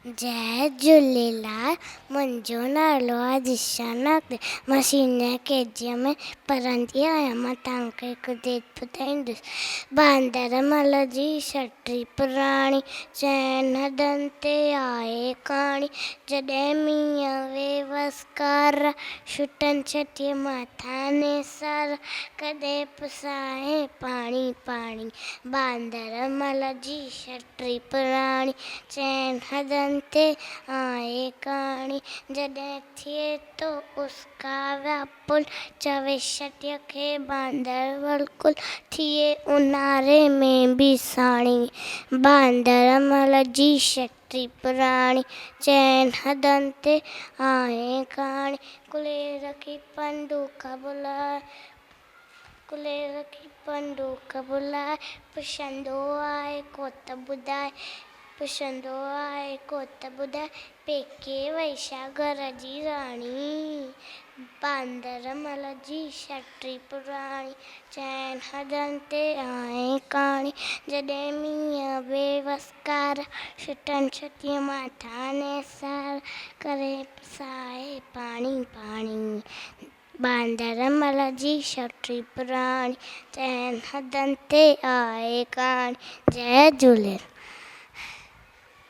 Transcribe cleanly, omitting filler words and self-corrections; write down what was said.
جئي جهوليلال، منهنجو نالو آهي دشا ناگري، مان سينيئر ڪي جي ۾ پڙهندي آهيان. مان توهان کي هڪ ديد ٻڌائيندس. باندر مل جي ڇٽي پراڻي، چئن هڏن تي آهي ڪاڻي. جڏهن مينهن وي وسڪارا، ڇٽن ڇٽيء مان ٿاني سارا. ڪڏهن پسائين پاڻي پاڻي، باندر مل جي ڇٽي. ٽي پراڻي چئن حدن تي آهي ڪهاڻي، جڏهن ٿئي ٿو اس ڪاويا پل، چوي ڇٽيء کي باندر بلڪل، ٿئي اونهاري ۾ به ساڻي، باندر مل جي ڇٽي پراڻي چئن حدن تي آهي ڪهاڻي، ڪلهي رکي بندوق بلائي. ڪلهي رکي بندوق بلائي، پڇندو آهي ڪو ته ٻڌائي، پڇندو آهي ڪو ته ٻڌائي، پيڪي وئي ڇا گهر جي راڻي، باندر مل جي ڇٽي پراڻي، چئن حدن تي آهي ڪاڻي، جڏهن مينهن بي وسڪار، ڇٽن ڇٽيء مان ٿاني سار، ڪري پسائي پاڻي پاڻي. باندر مل جي ڇٽي پراڻي، چئن حدن تي آهي ڪهاڻي. جئي جهوليلال.